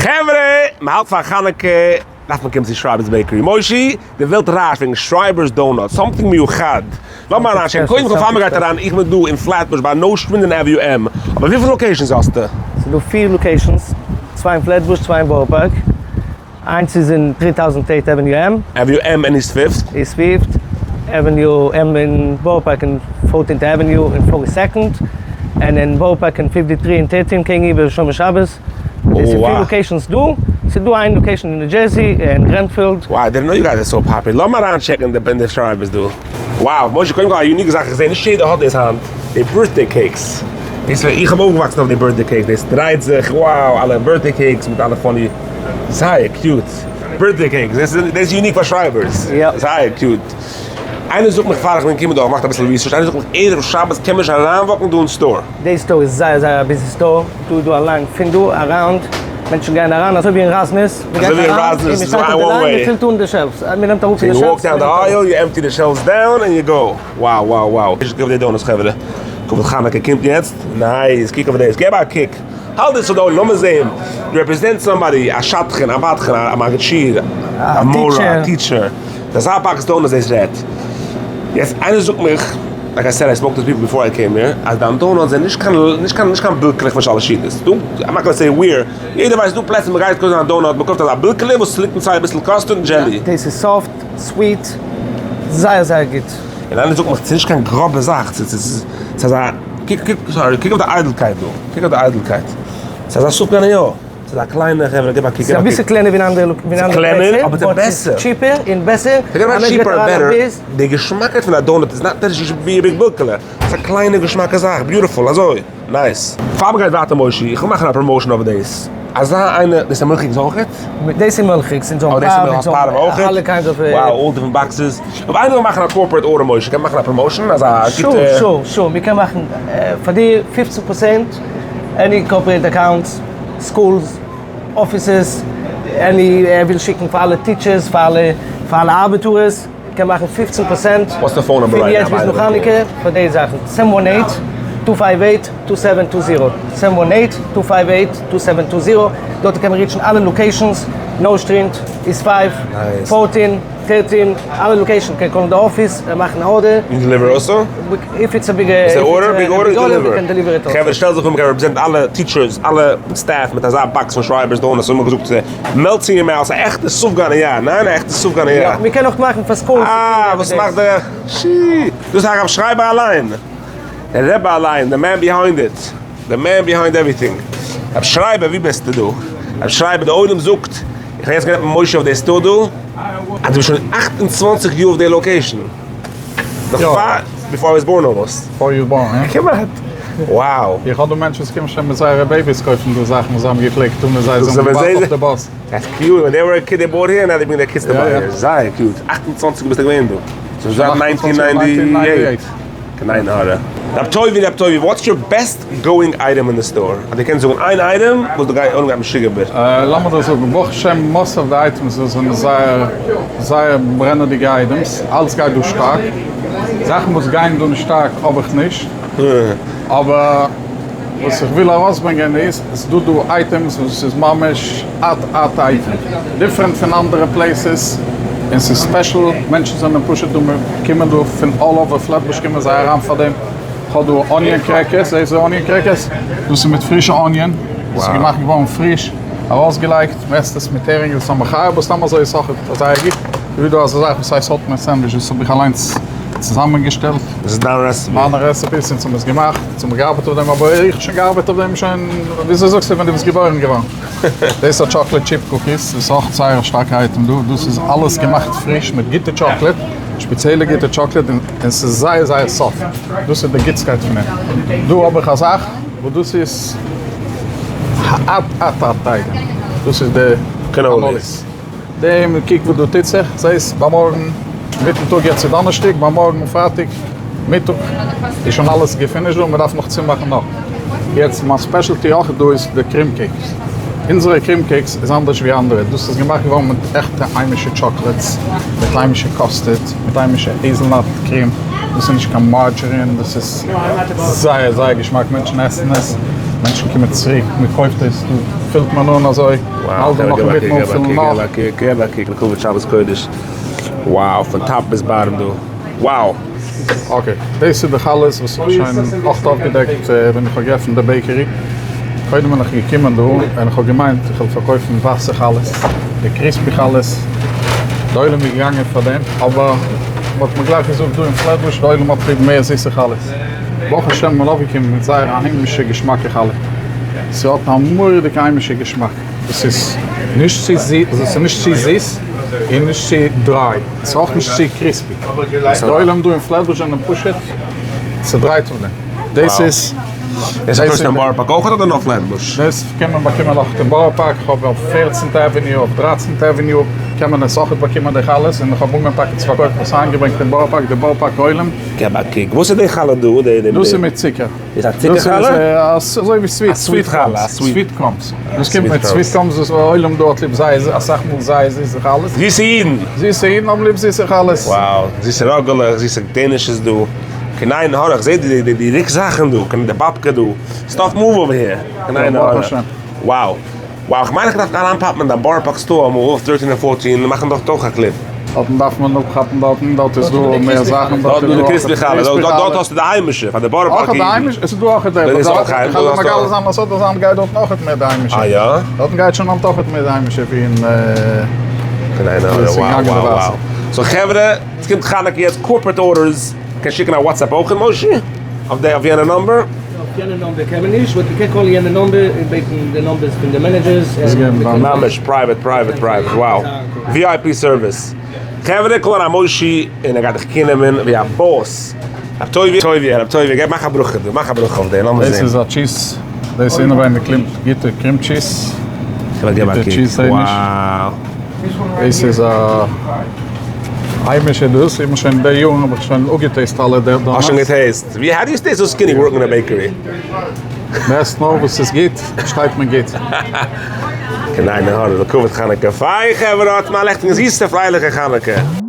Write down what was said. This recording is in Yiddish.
חברה, מען האלט פאר חנוכה, דארף מען קומען צו שרייבערס bakery. מושי, די וועלט רעש'ט וועגן שרייבערס donut, something מיוחד. לאמיר אריינטשעקן, קודם כל פאר מען גייט אריין, איך בין דא אין פלעטבוש ביי נאוסטרענד און Avenue M, אבער וויפיל locations האסטו? ס'איז דא פיר locations, צוויי אין פלעטבוש, צוויי אין בארא פארק, איינס איז אין 3008 Avenue M. Avenue M אין East Fifth. East Fifth, Avenue M אין בארא פארק אין Fourteenth Avenue אין Forty Second, און אין בארא פארק אין Fifty Three און Thirteen קעגן איבער שומר שבת. דאס איז פיר locations דא, ס'איז דא איין location אין ניו דזשערסי אין גרענפילד. Wow, I didn't know you guys are so popular. לאמיר אריינטשעקן די אין די שרייבערס דא. Wow, משה קודם כל א unique זאך איך זעה נישט יעדער האט דאס היינט, די birthday cakes. דאס ווען איך האב אויפגעוואקסן אויף די birthday cakes, דאס דרייט זיך, wow, אלע birthday cakes מיט אלע funny, זייער cute. Birthday cakes, דאס איז unique פאר שרייבערס, זייער cute. איינער זאגט מיך פאר איך בין געקומען דא, איך מאך אביסל research, איינער זאגט מיך ערב שבת קען מען נישט אריינוואקן דא אין store. די store איז זייער זייער א busy store, דא איז דא א line פון דא around, מענטשן גייען אריין אזוי ווי אין ראזניס, מען גייט אריין און מען שטייט אויף די line, מען פילט אן די shelves, מען נעמט אראפ פון די shelves. כבוד חנוכה קומט יעצט, nice, קוק אויף דאס, געב א קוק, האלט דאס פאר די עולם, לאמיר זעהן, דו represent somebody, א שדכן, א בדחן, א מגיד שיעור, א מורה, א teacher, אזא box donuts דאס רעדט. יעצט איינער זאגט מיך, like I said I spoke to people before I came here, אז דיין donuts זענען נישט קיין נישט קיין נישט קיין בילקעלעך פון שלש סעודות, דא, I'm not gonna say where, יעדער ווייסט דא פלעצער מען גייט קויפן א donut, מען קויפט אזא בילקעלע וואס ליגט inside אביסל custard און jelly. דאס איז soft, sweet, זייער זייער גוט. און איינער זאגט מיך ס'איז נישט קיין גראבע זאך, ס'איז אזא, קוק קוק sorry, קוק אויף די איידלקייט דא, קוק אויף די איידלקייט, ס'איז אזא סופגניה, ס'איז א קליינע חברה, גיב א קוק, גיב א קוק. ס'איז אביסל קלענער ווי אין אנדערע ס'איז קלענער אבער ס'איז בעסער. Cheaper און בעסער. Forget about cheaper and better, די געשמאקייט פון א donut איז not that it should be a big בילקעלע, ס'איז א קליינע געשמאקע זאך, beautiful, אזוי, nice. פאר מ'גייט ווייטער מושי, איך וויל מאכן א promotion אויף דאס. אזא איינער, דאס איז מילכיגס אויכעט? דאס איז מילכיגס, אונז האבן פארב, אונז האבן אלע kinds of. Wow, all different boxes. אויב איינער וויל מאכן א corporate order משה, קען מען מאכן א promotion? אזא גוטע. Sure, sure, sure, מיר קען מאכן פאר דיר 15 פראצענט, any corporate accounts, schools, offices, any ער וויל שיקן פאר אלע teachers, פאר אלע פאר אלע ארבעטארערס, קען מאכן 15 פראצענט. What's the phone number פון יעצט ביז נאך חנוכה פאר די זאכן. Seven one eight, two five eight, two seven two zero. Seven one eight, two five eight, two seven two zero. דארט קען מען reach ן אלע locations, נאוסטרענד, East Five, Fourteen, Thirteen, אלע location קען call ן די אפיס, מאכן א order. You deliver also? If it's a big order, big order, we can deliver it also. חברה שטעל זיך פאר מ'קען represent אלע teachers, אלע staff מיט אזא box פון שרייבערס donuts, האבן מיר געזאגט צו melts in your mouth, א עכטע סופגניה, ניין? א עכטע סופגניה. יא, מ'קען אויך מאכן פאר schools. אה, וואס מאכט דער, שי, דאס איז הרב שרייבער אליין, דער רבי אליין, the man behind it, the man behind everything. הרב שרייבער, ווי ביסטו דא? הרב שרייבער, די עולם זאגט, איך האב יעצט גערעדט מיט משה אויף די store דא, אז דו ביסט שוין 28 יאר אויף די location. נאך פאר, before I was born almost. Before you born, יא. כמעט. Wow. איך האב דא מענטשן וואס קומען שוין מיט זייערע babies קויפן דא זאכן וואס זיי האבן געפלעגט טון ווען זיי זענען געווארט אויף די באס. That's cute, when they were a kid they bought here, now they bring their kids to buy here. זייער cute. 28 ביסטו געווען דא. So זייט 1998. קיין עין הרע. רב טובי, רב טובי, what's your best going item אין די store? אז דו קענסט זאגן איין item וואס דו גייסט אנגיין משוגע ביי. לאמיר דיר זאגן, ברוך השם most of the items דא זענען זייער זייער ברענעדיגע items, אלץ גייט דא שטארק, זאכן וואס גייען דא נישט שטארק האב איך נישט, אבער וואס איך וויל ארויסברענגען איז, עס איז דא דא items וואס איז ממש hot hot item, different פון אנדערע places, און ס'איז special, מענטשן זענען פשוט דא, קומען דא פון all over פלעטבוש קומען זיי אריין פאר דעם. כ'האב דא onion crackers, זעסט די onion crackers? דאס איז מיט פרישע onion, דאס איז געמאכט געווארן פריש, ארויסגעלייגט, מ'עסט עס מיט הערינג, דאס איז א מחיה, אבער סתם אזוי איז אויך זייער גוט. דא איז דא אזא זאך וואס הייסט hot mess sandwich, דאס האב איך אליינס צוזאמענגעשטעלט. דאס איז דיין recipe? מיינע recipes, אונז האבן עס געמאכט, אונז האבן געארבעט אויף דעם, אבער איך האב שוין געארבעט אויף דעם שוין, וויאזוי זאגסטו, ווען דו ביסט געבוירן געווארן. דאס איז א chocolate chip cookies, דאס איז אויך זייער א שטארקע item דא, דאס איז אלעס געמאכט פריש מיט גוטע chocolate, שפעציעלע גוטע chocolate, און ס'איז זייער זייער soft, דאס איז די גוטסקייט פון אים. דא האב איך א זאך וואס דאס איז hot hot hot item, דאס איז די cannolis. דעם קוק וואס דא טוט זיך, זעסט ביי מארגן מיטן טאג, יעצט איז דאנערשטאג, ביי מארגן פרייטאג מיטאג איז שוין אלעס גע finished דא, מען דארף נאך צומאכן נאך. יעצט מיין specialty אויך דא איז די cream cakes. אונזערע cream cakes איז אנדערש ווי אנדערע, דאס איז געמאכט געווארן מיט עכטע היימישע chocolates, מיט היימישע custard, מיט היימישע hazelnut cream, דאס איז נישט קיין margarine, דאס איז זייער זייער געשמאק, מענטשן עסן עס, מענטשן קומען צוריק, מען קויפט עס דא. פילט מען אן אזוי, האלט דעם נאך אינמיטן אנפילן נאך. געב א קוק, לכבוד שבת קודש, wow, פון top ביז bottom דא, wow. Okay, דאס איז די חלות וואס איך האב שוין אפט אויפגעדעקט ווען איך האב געעפנט די bakery. קודם בין איך געקומען דא און איך האב געמיינט איך וועל פארקויפן ווייסע חלות, די crispy חלות, די עולם איז געגאנגען פאר דעם, אבער מען האט מיר גלייך געזאגט דא אין פלעטבוש די עולם האט ליב מער זיסע חלות. ברוך השם מען אויפגעקומען מיט זייער א היימישע געשמאקע חלה, ס'האט א מורא'דיגע היימישע געשמאק, עס איז נישט צו זיס, עס איז נישט צו זיס און נישט צו dry, עס איז אויך נישט צו crispy, די עולם דא אין פלעטבוש זענען פשוט צודרייט פון דעם, דאס איז. דאס איז אין בארא פארק אויך אדער נאר פלעטבוש? דאס קען מען באקומען אויך אין בארא פארק, איך האב אויף פערצנטע avenue, אויף דרייצנטע avenue קען מען עס אויך באקומען די חלות, און איך האב אנגעהויבן טאקע צו פארקויפן עס איינגעברענגט אין בארא פארק, די בארא פארק עולם. געב א קוק, וואס איז די חלה דא? דאס איז מיט צוקער. איז א צוקער חלה? אזוי ווי sweet, sweet crumbs, sweet crumbs. דאס קומט מיט sweet crumbs וואס עולם דא האט ליב זייער, אסאך מאל זייער זיסע חלות. זיסע אידן! זיסע אידן האבן ליב זיסע חלות. Wow, זיסע ראגעלעך, זיסע danishes דא. קיין עין הרע, איך זעה די די ריק זאכן דא, קיין די באבקע דא, stuff move over here, קיין עין הרע. Wow. Wow, איך מיין איך דארף אריינפאפן אין דיין בארא פארק store אמאל אויף 13 און 14 און מאכן דארט אויך א clip. דארטן דארף מען אפכאפן דארטן, דארט איז דא מער זאכן, דארט איז דא די crispy חלה, דארט האסטו די היימישע, פאר די בארא פארק אידן. אויך די היימישע, עס איז דא אויך די, איך וועל מגלה זיין א סוד אז היינט גייט דארטן אויך מער די היימישע. אה יא? דארטן גייט שוין היינט אויך מער די היימישע ווי אין. קיין עין הרע, wow wow wow. So חברה, עס קומט חנוכה יעצט, corporate orders, קענסט שיקן א WhatsApp אויך מושי? אויף די אויף יענע number? אויף יענע number קען מען נישט, but מ'קען call ן יענע number און בעטן די numbers פון די managers. ממש private private private, wow. VIP service. חברה call אריין מושי און ער גייט דיך care נעמען ווי א boss. רב טובי' טובי' רב טובי' געב מאך א ברכה דא מאך א ברכה אויף דעם לאמיר זען. דאס איז א cheese, דאס איז אינעווייניג גוטע cream cheese. חברה געב א קוק, wow. דאס איז א היימישע דאס, איך בין שוין די יארן האב איך שוין אפגע taste ט אלע donuts. האסט שוין גע taste ט? ווי how do you stay so skinny working אין א bakery? מ'עסט נאר וואס איז גוט, שטייט מען גוט. קיין עין הרע, לכבוד חנוכה. פיין חברה, האטס מיר א לעכטיגן זיסע פרייליכע חנוכה.